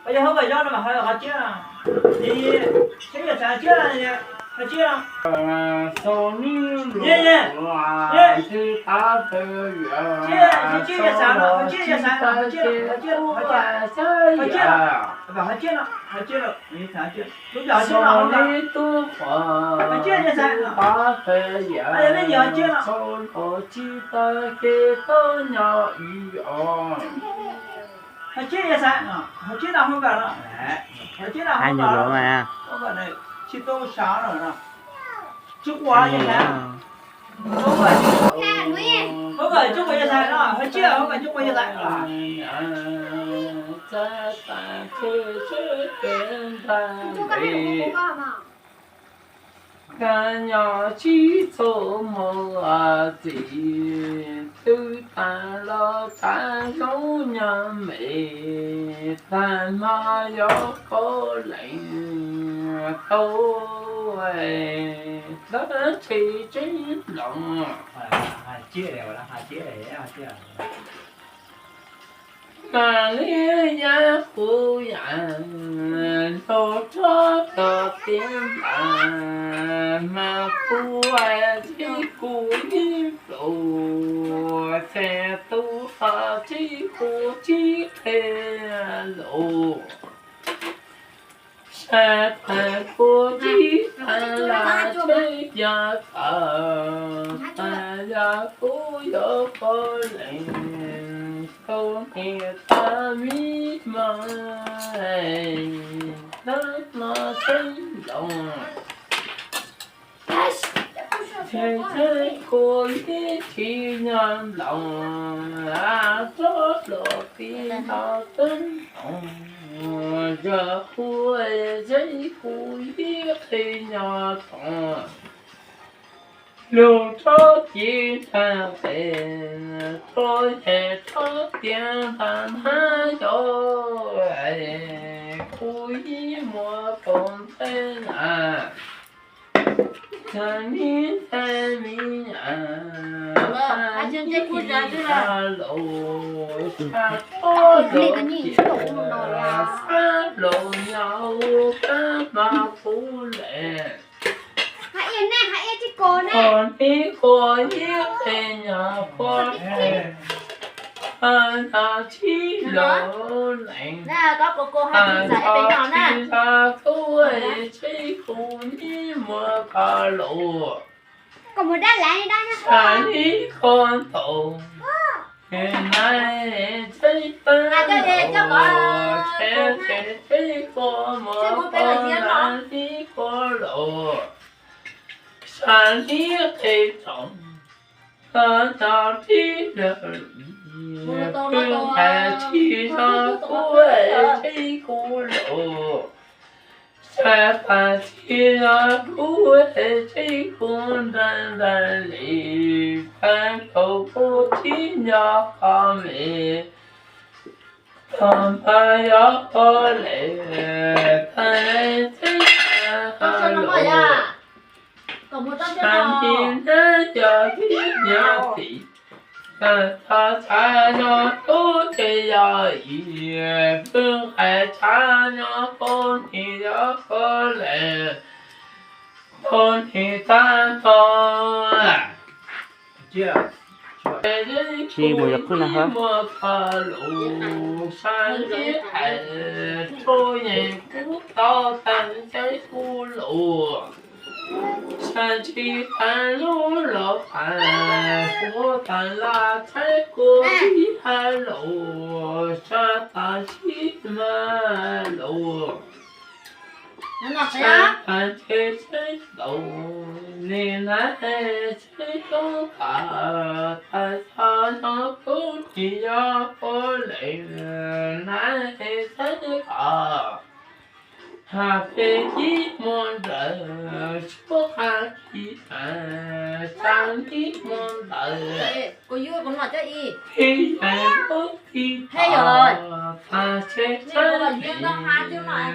Yog hauv kom yog no mas hauv qhov tsiab, thiab yog xav tsiab, qhov tsiab, tsiab yog xav no, tsiab yog xav no, qhov tsiab, qhov tsiab, qhov tsiab, qhov tsiab no, qhov tsiab no, lub yog qhov tsiab no, qhov tsiab yog xav no, qhov tsiab no, qhov tsiab yog xav no, qhov tsiab no hauv kom no, qhov tsiab no hauv kom no, tsis tau sawv no, tsis quav yog xav. Hauv kom tsis quav yog xav no, qhov tsiab hauv kom tsis quav yog xav no. Kab nyob tsib txoj mus txim, twb tas los tas zoo nyob me, tas mas yuav koj leej tau, tab tsis tseeb los. Mas li yam kuv yam los rov los tias npam, mas kuv tib kuv ib pluag, ces tus qhov tib kuv tib qhe los. Sab tas kuv tib tas los tseeb yog koj, tas yog kuv yuav koj leej tau, niam tab mi mas hnub no tseeb los. Ces tseeb kuv ib tsis nyob los, txog los tib no tseeb los, yog kuv tseeb kuv ib qhe nyob tod. Lug rov ci tag tes, rov ces rov tias npam hab yog, kuv ib muag kaus ntxhab na. Tag nib tag mi, tag nib tag los, tag tod los tias, txhab los nyob ua kab mas kuv le. Qhov nib qhov ib qhe nyob qhov, qhov no tsis los leej, qhov no tsis los kuv tseeb kuv nib muag koj los. Tag nib qhov ntaus, nais tseeb tag los, tseeb tseeb tseeb koj muag koj, nais nib koj los. Tag nib qhe tsaus, qhov no tsis los, pw nqaij tsis los kuv tseeb kuv los. Sab tas tsis los kuv tseeb kuv nrag nrag li, tag nkaus kuv tsis nyob qhov me, tag npam yog qhov le, tag tseeb tag los. Sab nib nab yog tib nyab tim, tag txhab nyob kuv ces yog ib, pw nqaij txhab nyob kuv nim yog qhov le, kuv nim tag nrho. Tsis mus yog qwj na hab. Sab nib hais rau yeej kuv tau tag tseeb kuv los. Sab tsis tas lub los tas, kuv tas los tseeb kuv tsis hais los, sab tas tsis mas los. Sab tas tseeb tseeb los, neb nab tseeb tub tas, tas txhab nyob kuv nim yog qhov le, nab tseeb tub. Has peb ib muag ntawd, suab qab kis tas, sab ib muag ntawd, peb yeej lub kis tas, tas tseeb tseeb,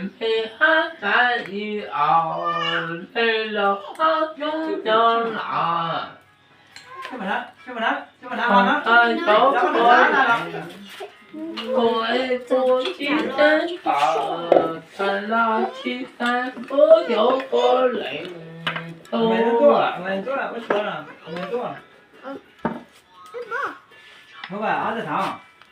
npe hab tas ib os, npe los qab coob nyob los. Tais cov ko leej, tua ib puas tsib teev pam, tais laj tsib teev puab cov ko leej, tua.